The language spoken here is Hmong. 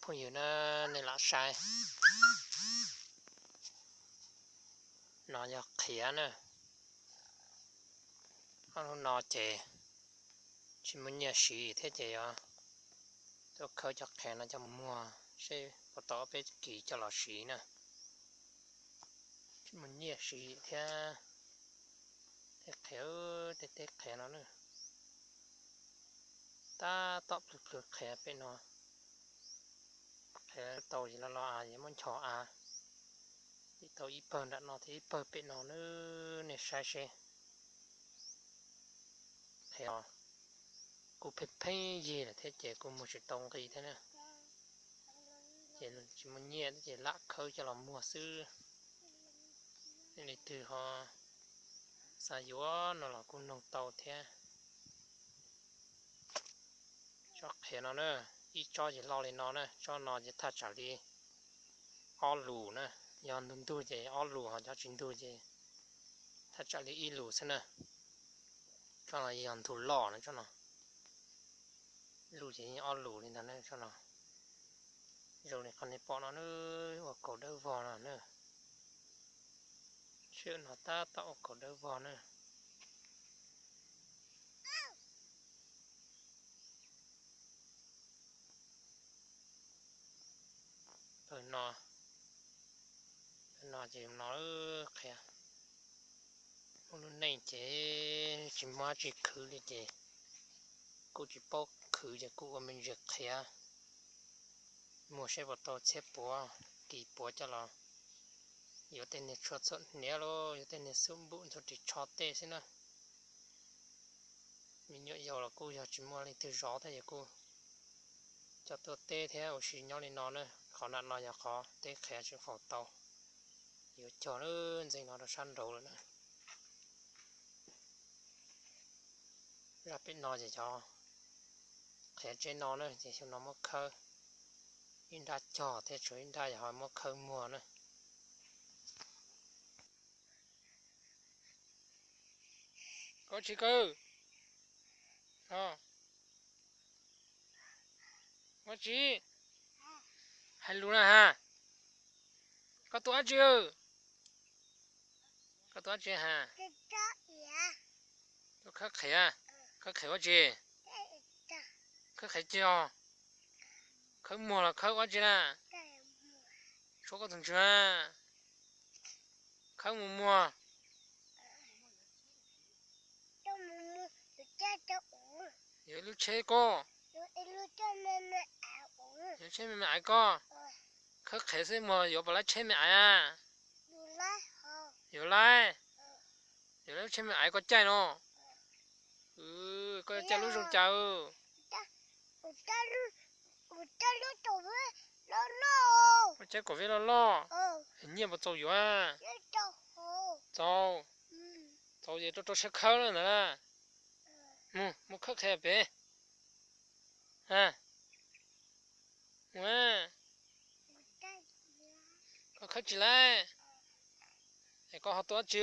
Phooj ywg na, nej lam saib, no yog qhiav na. Ob hnub no ces tsis muaj nyiaj siv thiab ces yuav tuaj khawb cov qhiav no coj mus muag seb puas tau ob peb kis coj los siv na. Tsis muaj nyiaj siv thiab. Tej qhiav, tej teb qhiav no na, tab tom plhws plhws qhiav pem no. Qhiav tau ces los los av, muab nchos av, tau ib pawg nram no thiab ib pawg pem no na, nej saib seb. Qhiav kuj pheej pheej yig lawm thiab ces kuj muag tsis tau nqi thiab na. Ces tsis muaj nyiaj ces lam khawb coj los muag xwb. Leej twg ho xav yuav no los kuj noog tau thiab. Tsob qhiav no na, ib tsob ces loj li no na, tsob no ces thaj tsam li ob lus na. Yog ntug ntug ces ob lus, ho cov tsis ntug ces thaj tsam li ib lus xwb na. Tsob no yog ntug loj na, tsob no lus ces yeej ob lus li ntag na. Tsob no zoo li qhov nej pom no na, ua kaus dawb vog no na. Sij hawm no tab tom ua kaus dawb vog na. Pawg no, pawg no ces no qhiav. Muaj lub neej ces tsis muaj dab tsi khwv li ces kuj tsis paub khwv ces kuj ua me ntsis qhiav muag seb puas tau txhiab puav kis puav coj los yuav tej niag tshuaj txhuam hniav los yog tej niag xub npum ntxuag ris tsho tej xwb na. Me nyuam yaus los kuj yog tsis muaj leej twg zov thiab ces kuj coj tuaj teb thiab ua si nyob li no na. Qhov nram no yog qhov teb qhiav tsis faus tau, yuav cog lub ntxeeg no rau sab nraud lawm na. Zaj pem no ces cov qhiav tsev no na ces xyoo no muab khawb ib nrab cog thiab tshuav ib nrab yog ho muab khawb muag na. Koj tsis kawg, koj tsis hais lus na ha. Koj tua dab tsi? Koj tua dab tsi ha? Tua khawb qhiav, khawb qhiav ua dab tsi? Khawb qhiav cog, khawb muag los khawb ua dab tsi na? Tshuav koj tus ntswg na, khawb mus muag. Yuav ib lub tsheb koj, yuav tsheb me me aiv koj. Khawb qhiav xwb muag yuav puas laib tsheb me aiv a? Yuav laib, yuav laib lub tsheb me aiv koj caij no. Koj yuav caij lub zoo cas? Koj caij kaum vij loj loj, nyiaj puas txaus yuav? Txaus, txaus ces rau rau siab khawb na ntawd na. Mus, mus khawb qhiav pem. Mus, koj khawb tsis laib es koj ho tua dab tsi?